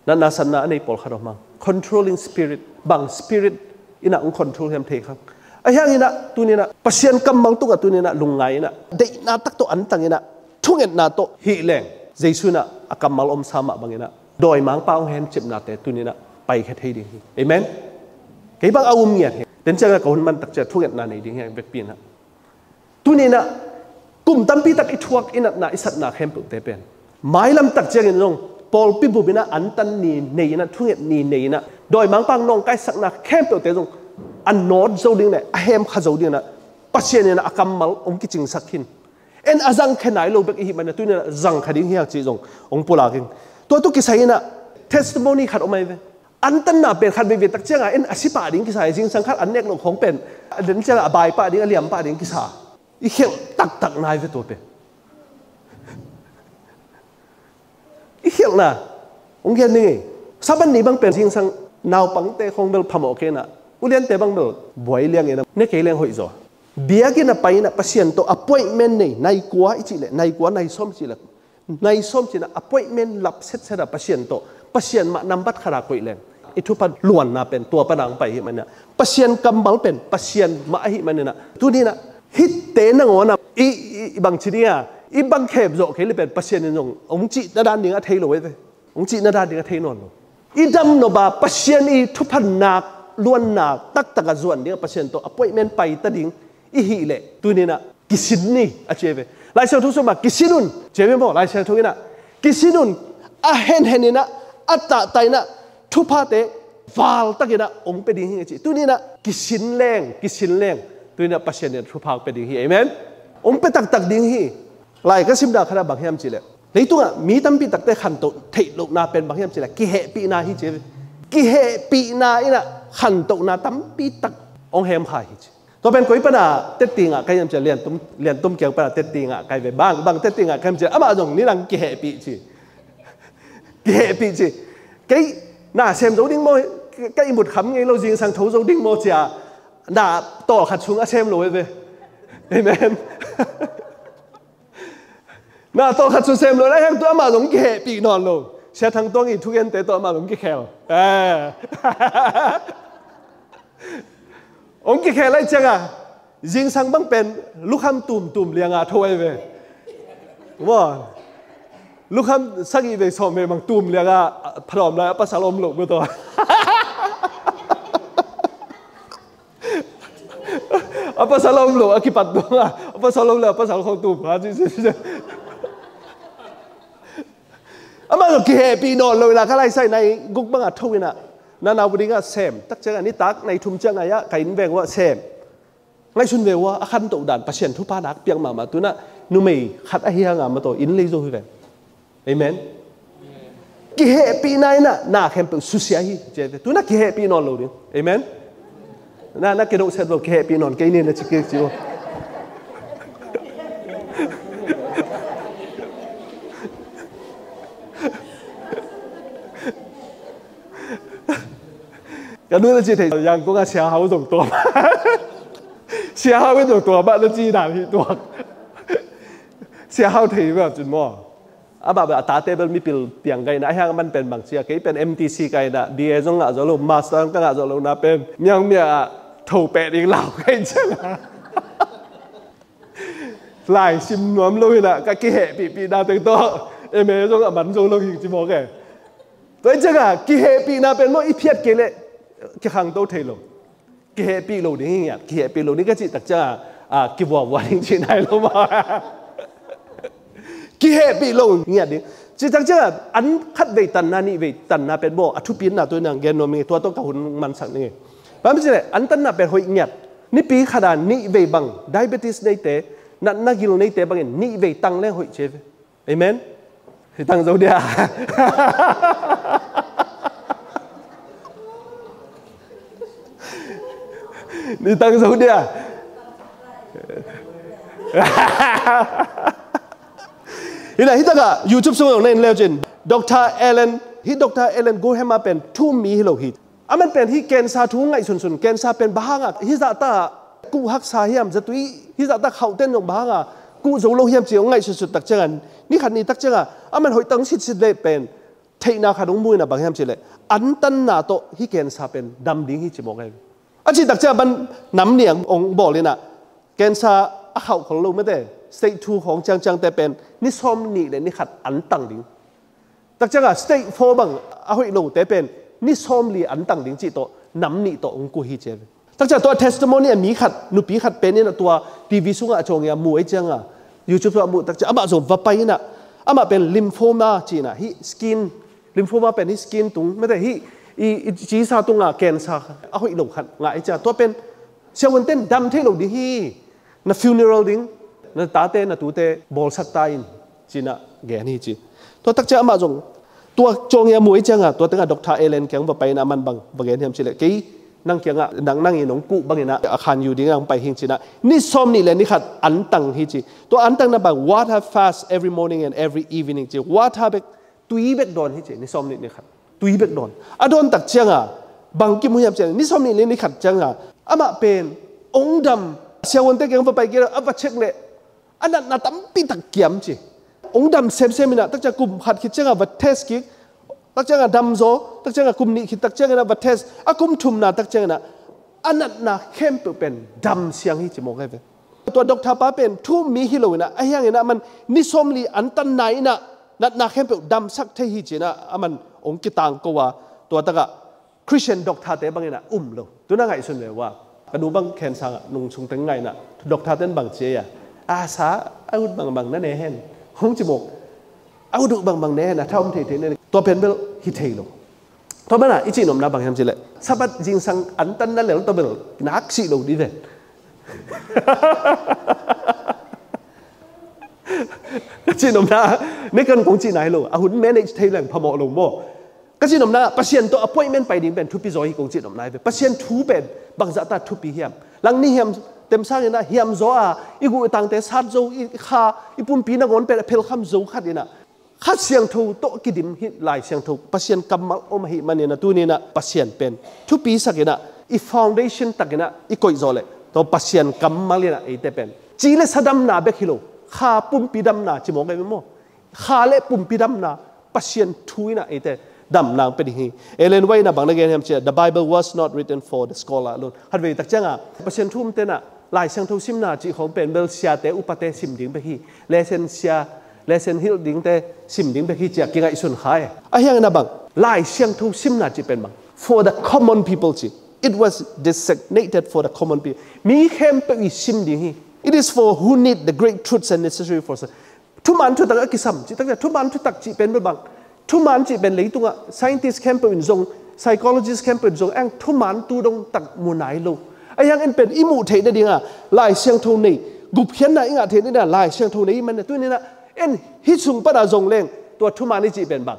Natna satna a nei pawlkhat hawmang. Controlling spirit, bang spirit ina hong control hiam thei khang. A hiang ina tunina Pasian kammal tungah tunina lungngai ina deihna tak tawh antang ina thungetna tawh hih leng Jesu ina a kammal omsa mah bangina dawimangpa hong hencipnate tunina paikhia thei ding hi. Amen. Kei bang a um ngiat hi. Ten cianga ka hun man tak cia thungetna nei ding hi vekpi ina. Tunina kum tampi tak i thuak i natna i satna khempeuhte pen mailam tak ciangin zong pawlpi bupina antan ni nei ina thunget ni nei ina dawimangpa nawngkaisakna khempeuhte zong a nawt zo ding le a hemkha zo ding ina Pasian ina a kammal hong kicingsak hin. En a zangkhia nai lo bek i hih manin a tunina zangkhia ding hiang cih zong hong pulak in. Tua tu kisai ina testimony khat om ai ve. Antanna pen khat veivei tak cianga en a si pah ding kisa, zingsang khat an nek lo khong pen a den cianga a bai pah ding, a liam pah ding kisa. I khelh taktak nai ve tua pen. I khelhna hong gen ning ei. Saban ni bang pen zingsang naupangte khong bel phamawh kei ina uliante bang bel buai liang ina ne kei leng hoih zaw. Biakinn a pai ina Pasian tawh appointment nei, nai kua i cih le, nai kua, nai sawm i cih le, nai sawm cina appointment lap setset a Pasian tawh, Pasian mah nambat khat a koih leng i thupha luanna pen tua pana hong pai hi manina Pasian kammal pen Pasian mah ahi manina tunina hitte nangawna i, i, i bang ci dinga i bang khep zawh kei le pen Pasian in zong hong cihna dan ding a thei lo ei ve. Hong cihna dan ding a thei nawn lo. I damnop a Pasian i thupha nak luanna taktak a zuan ding a Pasian tawh appointment pai ta ding i hih leh tunina kisin ni a ci ei ve. Laisiangtho sungah kisin un ci ei ve maw. Laisiangtho ina kisin un a henhen ina a tahtah ina thuphate valtak ina hong pia ding hi a ci. Tunina kisin leng, kisin leng. Tunina Pasian ina thupha hong pia ding hi. Amen. Hong pia taktak ding hi. Lai ka simna khat a bang hiam cih leh leitungah mi tampi takte khantoh theih lohna pen bang hiam cih leh kihehpihna hi ci. Kihehpihna ina khantohna tampi tak hong hemkha hi ci. Tua pen koi pana tetti ngah ka hiam cih leh Liantum, Liantum kiang pana tetti ngah ka hi ve. Bang, bang tetti ngah ka hiam cih leh amah zong nidang kihehpih ci. Kihehpih ci. Kei na sem zo ding maw, ka ihmut kham ngei lo, zingsang tho zo ding maw cia na tawlkhat sung a sem lo ei ve. Amen. Na tawlkhat sung sem lo na hiang tu amah zong kihehpih nawn lo. Sia Thang Tuang i thugente tawh amah zong kikhel. Eh. Hong kikhel lai cianga zingsang bang pen lukham tumtum lianga tho ei ve. Maw. Lukham sagih vei sawm vei bang tum lianga phalawm lai a pasal om lo maw tawh. A pasal om lo a kipat dong a, a pasal om lo a pasal khong tum kha ci ci ci. Amah lo kihehpih nawn lo ina ka laisai nai guk banga tho ina na nau bu dinga sem tak cianga nitak nai thum cianga ia ka inn veng uah sem. Ngaihsun ve ua a khantoh dan Pasian thupha nak piak mahmah tuna numei khat ahi hanga maw tawh inn lei zo hi ve. Amen. Kihehpihna ina na khempeuh susia hi ci ei ve. Tuna kihehpih nawn lo ding. Amen. Na, na kedoh set lo kihehpih nawn kei ni na ci kik ci lo. Ka nu na ci thei Yangon a sia hau zong tuam. Sia Hau in zong tua mah na ci dan hi tuak. Sia Hau thei bel cun maw, amah bel a tate bel mipil piang ka hi na, a hiang a man pen bang cia, kei pen M T C ka hi na, B A zong ngah zo lo, master ka ngah zo lo na pen miangmia ah tho peh ding lau ka hi ciang a, lai sim nuam lo hi na, ka kihehpihpihna teng tawh M A zong a man zo lo hi ci mawk e. Tua hi ciang a kihehpihna pen maw, i phiat kei leh kikhangto thei lo. Kihehpih lo ding hi ngiat, kihehpih lo ding ka cih tak ciang a, a, kivuavua ding cih nai lo maw. Kihehpih lo ngiat ding. Cih tak ciang a, an khat vei tanna, nih vei tanna pen maw, a thupitna tu nang gen nuam ing, tua tawh ka hun mansak ning e. Bang hang hiam cih leh an tanna pen hoih ngiat. Nipi khat a nih vei bang, diabetes neite, natna gil neite bangin nih vei tang leng hoih ci ve. Amen. Hi tang zo dia. Ni tang zo dia. Hi na, hi tak a YouTube sung zong na en leu cin, Doctor Ellen, hi Doctor Ellen Gordon a pen thu-um mi hi lo hi. Aman pen hih cancer thu ngaihsunsun, cancer pen bang hang a hih zahta kuh haksa hiam, zatui hih zahta khauhten zong bang hang a kuh zo lo hiam ci hong ngaihsunsun tak ciang a, ni khat ni tak ciang a, aman hoih tak hong sitsit leh pen theihna khat hong mu in a, bang hiam cih leh an tanna tawh hih cancer pen dam ding hi ci mawk e. A cih tak ciang a, ban nam nih a hong bawl in a, cancer a khauh khol lo mate, stage two khawng ciangciangte pen ni sawm nih le ni khat an tang ding. Tak ciang a stage four bang a hoih lote pen ni sawm li an tang ding cih tawh nam nih tawh hong kuh hi ci ve. Tak ciang tua testimony a mi khat, nupi khat pen in a, tua T V sungah a ciang a mu ei ciang a, YouTube sungah a mu tak ciang amah zong va pai in a, amah pen lymphoma ci in a, hih skin, lymphoma pen hih skin tung mate, hih i, i cisa tung a cancer a hoih lo khat ngah ei ciang a, tua pen siavuante'n dam thei lo ding hi. Na funeral ding, na tate, na tute bawlsak ta in, ci in a gen hi ci. Tua tak ciang amah zong, tua ciang a mu ei ciang a, tua teng a Doctor Ellen kiang va pai in a, aman bang va gen hiam cih leh, kei nang kiangah, nang, nang in hong kuh bang in a, a khan yu ding a hong pai hi ing ci in a, ni sawm nih le ni khat an tang hi ci. Tua an tangna bang, water fast every morning and every evening ci. Water bek, tui bek dawn hi ci, ni sawm nih ni khat. Tui bek dawn. A dawn tak ciang a, bang kimu hiam cih leh, ni sawm nih ni khat ciang a, amah pen hong dam, siavuante kiang va pai kik a, va check leh a natna tampi tak kiam ci. Hong dam semsem in a, tak ciang kum khat khit ciang a va test kik, tak ciang a dam zaw, tak ciang a kum nih khit tak ciang in a va test, a kum thumna tak ciang in a, a natna khempeuh pen dam siang hi ci mawk e ve. Tua doctor pa pen thu-um mi hi lo in a, a hiang in a, aman ni sawm li an tanna in a, natna khempeuh damsak thei hi ci in a, aman hong kitang ko a, tua tak a Christian doctor-te bang in a um lo. Tu in a ngaihsun ve ua. Ka nu bang cancer ah nungsung teng ngah in a, doctor-te'n bang ci ei a, a sa, a ut bangbang na ne hen, hong ci mawk. A ut uh bangbang ne hen, a tha om theithei ne. Tua pen bel hi thei lo. Tua banah i cih nopna bang hiam cih leh, Sabbath zingsang an tanna lel tawh bel nak sih lo ding ve. Ka cih nopna, ne kan kong cihna hi lo, a hun manage thei leng phamawh lo maw. Ka cih nopna, Pasian tawh appointment pai ding pen thupi zaw hi kong cih nopna hi ve. Pasian thu pen bangzah ta thupi hiam. Langnih hiam, temsang in a hiam zaw a, i guh i tangte sat zo, i kha, i pumpi nangawn pen a phelkham zo khat in a, Kha Siangtho tawh kidim hi, Lai Siangtho, Pasian kammal om ahih manin a, tuni in a Pasian pen thupi sak in a, i foundation tak in a i koih zawh leh, tua Pasian kammal in a eite pen ci le sa damna bek hi lo, kha pumpi damna ci mawk ei maw? Kha le pumpi damna, Pasian thu in a eite damna hong pia ding hi. Ellen White in a bang na gen hiam cih leh, "The Bible was not written for the scholar alone." Khatvei tak ciang a, Pasian thu umte in a, Lai Siangtho simna cih khawng pen bel siate upate sim ding bek hi. Lesson sia, lesson hilh dingte sim ding bek hi ci a kingaihsun kha e. A hiang in a bang, Lai Siangtho simna cih pen bang, for the common people ci. It was designated for the common people. Mi khempeuh i sim ding hi. It is for who need the great truths and necessary for sa-, thuman thutak a kisam cih tak ciang, thuman thutak cih pen bel bang, thuman cih pen leitungah scientist khempeuh in zong, psychologist khempeuh in zong, eng thuman tu dong tak mu nai lo. A hiang en pen i muh theih nading a Lai Siangtho nei, gupkhiatna i ngah theih nading a Lai Siangtho nei i man a, tuni in a en hih sung pan a zong leng, tua thuman i cih pen bang,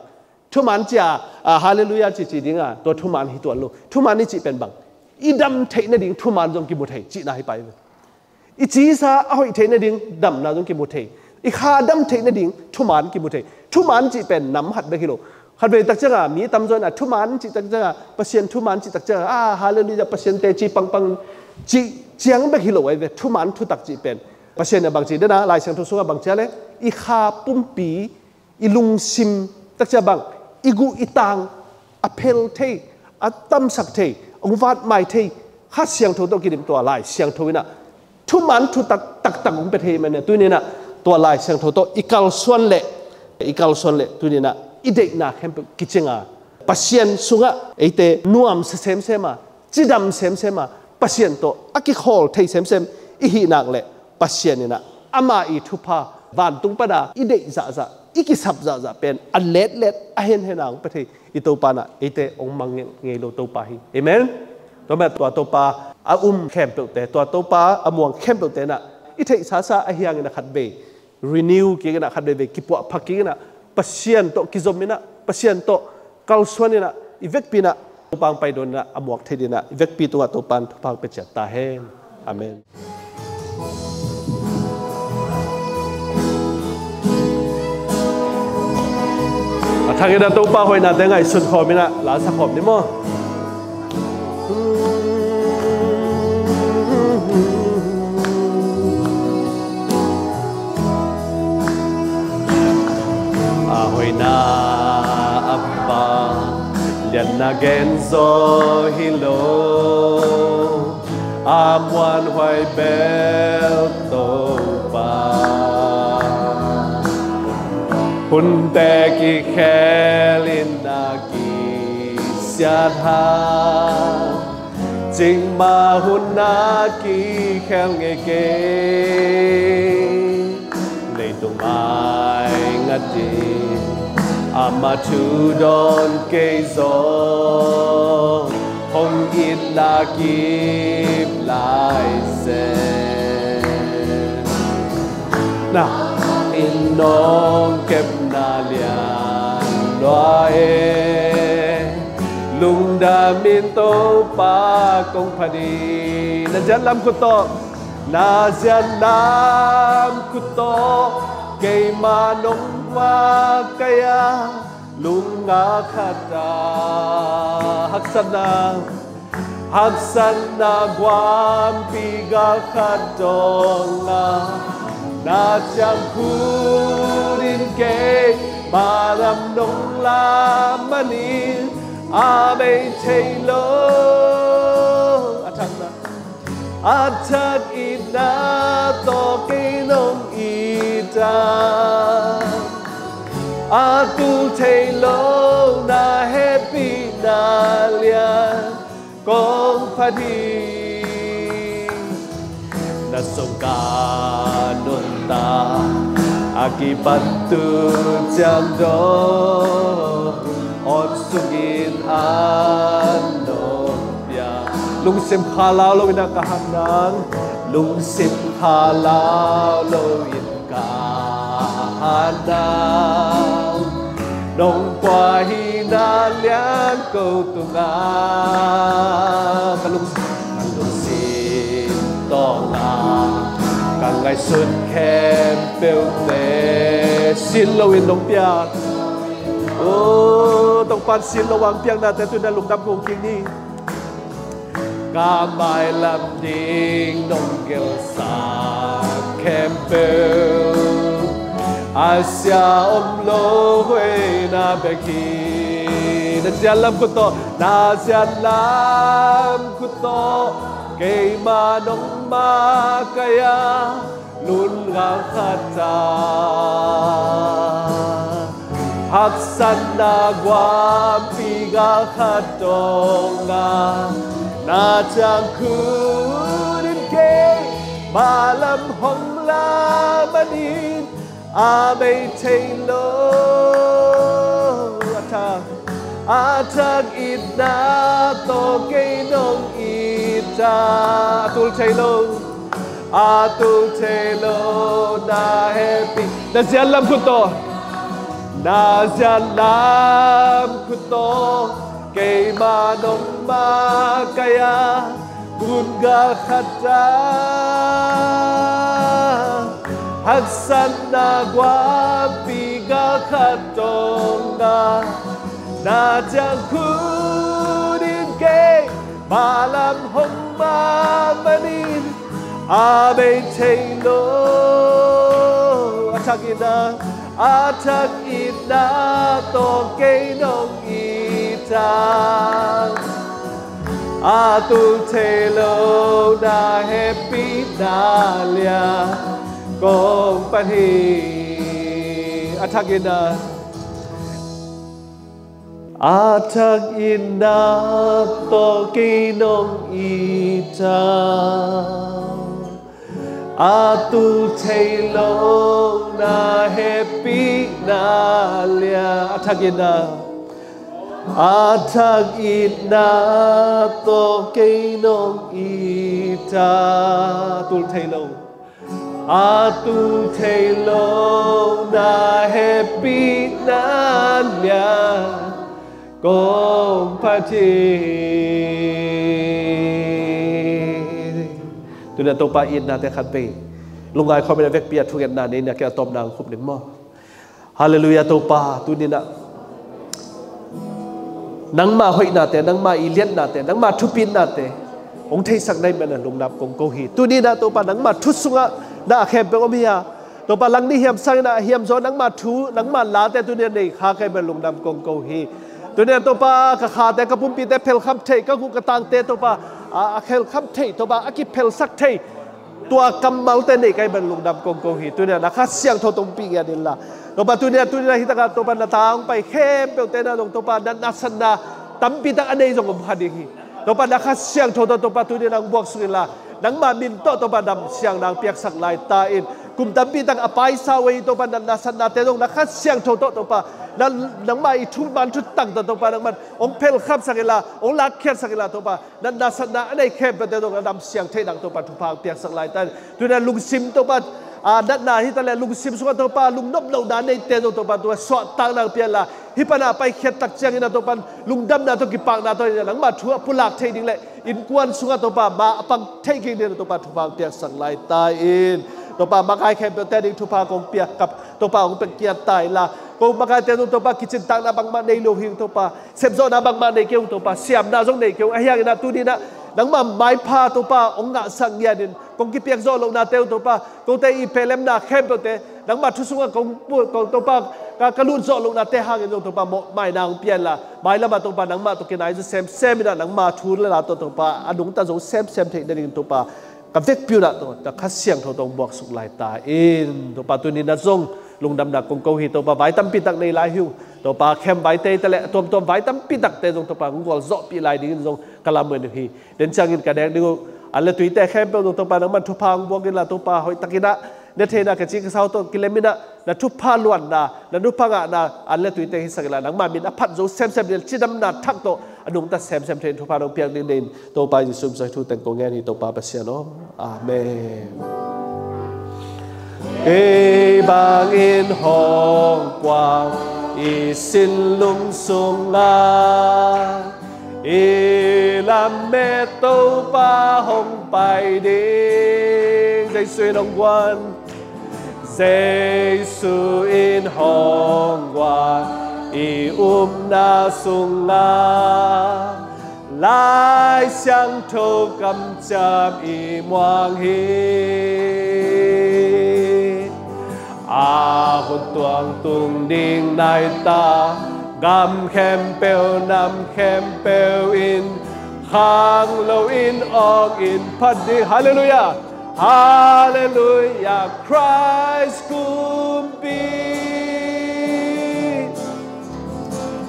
thuman ci a, a, Hallelujah ci ci ding a, tua thuman hi tuan lo. Thuman i cih pen bang, i dam theih nading thuman zong kimu thei cihna hi pai ve. I cisa a hoih theih nading damna zong kimu thei. I kha dam theih nading thuman kimu thei. Thuman cih pen nam khat bek hi lo. Khatvei tak ciang a, mi tamzaw in a thuman cih tak ciang a, Pasian thuman cih tak ciang a, a, Hallelujah, Pasian teci pangpang, cih ciang bek hi lo ahi ve. Thuman thutak cih pen Pasian in a bang ci den a, Lai Siangtho sungah bang ci a le, i kha pumpi, i lungsim, takcia bang, i guh i tang a phel thei, a tamsak thei, a hong vat mai thei Kha Siangtho tawh kidim tua Lai Siangtho in a thuman thutak taktak hong pia thei hi mah. Tuni in a tua Lai Siangtho tawh i kalsuan leh, i kalsuan leh tuni in a i deihna khempeuh kicing a, Pasian sungah eite nuamsa semsem a, cidam semsem a, Pasian tawh a kikhawl thei semsem i hih nak leh, Pasian in a ama i thupha, vantung pan a i deih zahzah, i kisap zahzah pen a letlet, a henhen a hong pia thei i Topa in a eite hong mangngilh ngei lo Topa hi. Amen. Tua mah tua Topa a um khempeuhte, tua Topa a muang khempeuhte in a i theihsasa a hiang in a khatvei renew kik in a, khat veivei kipuahpha kik in a, Pasian tawh kizom in a, Pasian tawh kalsuan in a, i vekpi in a Topa hong paidawn in a, a muak thei ding in a i vekpi tungah Topa in thupha hong pia ciat ta hen. Amen. A thak in a Topa hoihnate ngaihsun khawm in a, la sa khawm ni maw? A hoihna a Pa, liatna gen zaw hi lo, a muanhuai bel Topa. Hunte kikhel in a kisiat hang, cikmah hun a kikhel ngei kei. Leitung ai ngat in ama thu dawn kei zong, hong itna kip lai zen. Na in nong kepna lian lua e, lungdam in Topa kong phat hi. Na ziat lam khut tawh, na ziat lam khut tawh, keimah nong makaih a, lung a khat a, haksatna, haksatna guampi gah khat dong a, na ciang khut in keimah lam nong lam manin, a mei thei lo. A thakna, a thak itna tawh kei nong it a, a tul thei lo na hehpihna lian kong phat hi. Na sungah nuntak a kipan tu ciang dong, awt sungin an nong pia. Lungsim khalau loin a ka hat nang, lungsim khalau loin ka hat nang, nong pua hi na lian ko tungah. Ka lungsim, ka lungsim tawngah ka ngaihsut khempeuhte sin loin nong piak. O Topa, sin lo a hong piaknate tuni a lungdam kong kik ni. Ka mailam ding nong gelhsak khempeuh a sia om lo hoihna bek hi. Na ziat lam khut tawh, na ziat lam khut tawh, keimah nong makaih a, lung a khat a, haksatna guampi gah khat dong a, na ciang khut in keimah lam hong lam manin, a mei thei lo. A thak, a thak itna tawh kei nong it a, a tul thei lo, a tul thei lo na hehpih. Na ziat lam khut tawh, na ziat lam khut tawh, keimah nong makaih a, lung a khat a, haksatna guampi gah khat dong a, na ciang khut in keimah lam hong lam A bei thei lo, a thak itna, a thak itna tawh kei nong it a, a tul thei lo na hehpihna lian kong pan hi. A thak itna, a thak itna tawh kei nong it a, a tul thei lo na hehpihna lian. A thak itna, a thak itna tawh kei nong it a, tul thei lo, a tul thei lo na hehpihna lian kong pan hi. Tuni-in ah Topa itnate khat vei lungngai khawmin a vekpi-a thungetna nei-in ah kei a tawpna hong khup ning maw. Halleluiah Topa, tuni-in ah nangmah hoihnate, nangmah i liatnate, nangmah thupitnate hong theisak na hih manin ah lungdam kong ko hi. Tuni-in ah Topa, nangmah thu sungah na a khempeuh om hi a, Topa, langnih hiam sangin ah a hiam zaw nangmah thu, nangmah late tuni-in ah nei kha ka hih manin lungdam kong ko hi. Tuni-in ah Topa, ka khate, ka pumpite phelkham thei, ka guh ka tangte Topa, a, a phelkham thei Topa, a kiphelsak thei tua kammalte nei ka hih manin lungdam kong ko hi. Tuni-in ah na Kha Siangtho tawh hong pih ngiat inla Topa, tuni-in ah, tuni-in ah hih takah Topa, na ta hong pai khempeuhte na dong Topa, natna satna tampi tak a nei zong om kha ding hi. Topa, na Kha Siangtho tawh Topa, tuni-in ah hong buaksuk inla nangmah min tawh Topa, damsiang nang piaksak lai ta in. Kum tampi tak a paisa uh ahi Topa, natna satnate zong na Kha Siangtho tawh Topa, na, nangmah i thuman thutak tawh Topa, nangman hong phelkhamsak inla, hong lakkhiatsak inla Topa, natna satna a nei khempeuhte zong a damsiang theih nang Topa, thupha hong piaksak lai ta in. Tuni-in ah lungsim Topa, a, natna hi ta leh lungsim sungah Topa, lungnop lohna neite zong Topa, tua suahtak nang pia inla, hih pan a paikhiat tak ciangin ah Topa, lungdamna tawh kipakna tawh in ah nangmah thu a pulak thei ding leh innkuan sungah Topa, ma a pang thei kik ding ah Topa, thupha hong piaksak lai ta in. Topa, makai khempeuhte ding thupha kong pia, kap Topa, hong pia kiat ta inla, ko makaite zong Topa, kicintakna bangmah nei lo hi ung Topa, sepzawhna bangmah nei kei ung Topa, siamna zong nei kei ung. Ahi hangin ah tuni-in ah nangmah maipha Topa, hong ngahsak ngiat in, kong kipiak zawh lohnate uh Topa, kote i phelemna khempeuhte nangmah thu sungah kong, kong Topa, ka, ka lut zawh lohnate hangin zong Topa, mawhmaina hong pia inla, mailamah Topa, nangmah tawh kinai zo semsem in ah, nangmah thu le la tawh Topa, a nungta zo semsem theih nadingin Topa, ka vekpi un ah Topa, na Kha Siangtho tawh hong buaksuk lai ta in. Topa, tuni-in ah zong lungdamna kong ko hi Topa, vai tampi tak nei lai hi ung Topa, khem vaite hi ta leh a tuamtuam vai tampi takte zong Topa, hong gualzawhpih lai dingin zong ka lamen uh hi. Tua ciangin ka nek ding uh an le tuite khempeuh zong Topa, nangman thupha hong buak inla Topa, hoihtakin ah ne thei in ah, ka ci ka sa uh tawh kilem in ah, na thupha luanna, na thupha ngahna an le tuite hisak inla, nangmah min a phat zo semsem ding, cidamna thak tawh a nungta semsem thei in thupha nong piak ding nei in, Topa Jesu min suang thu teng kong ngen hi Topa Pasian aw. Amen. Kei bangin hong kuang i sinlung sungah, i lamet Topa hong pai ding. Jesu in hong guan, Jesu in hong guan i upna sungah, Lai Siangtho kamciam i muang hi. A hun tuang tung ding nai ta, gam khempeuh nam khempeuh in khang loin awngin phat ding. Halleluiah. Halleluiah, Christ kumpi.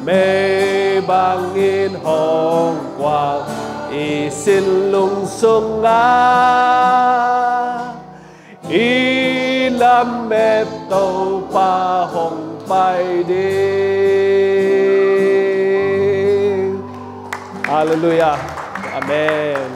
Mei bangin hong kuang i sinlung sungah, i lamet Topa hong pai ding. Halleluiah. Amen.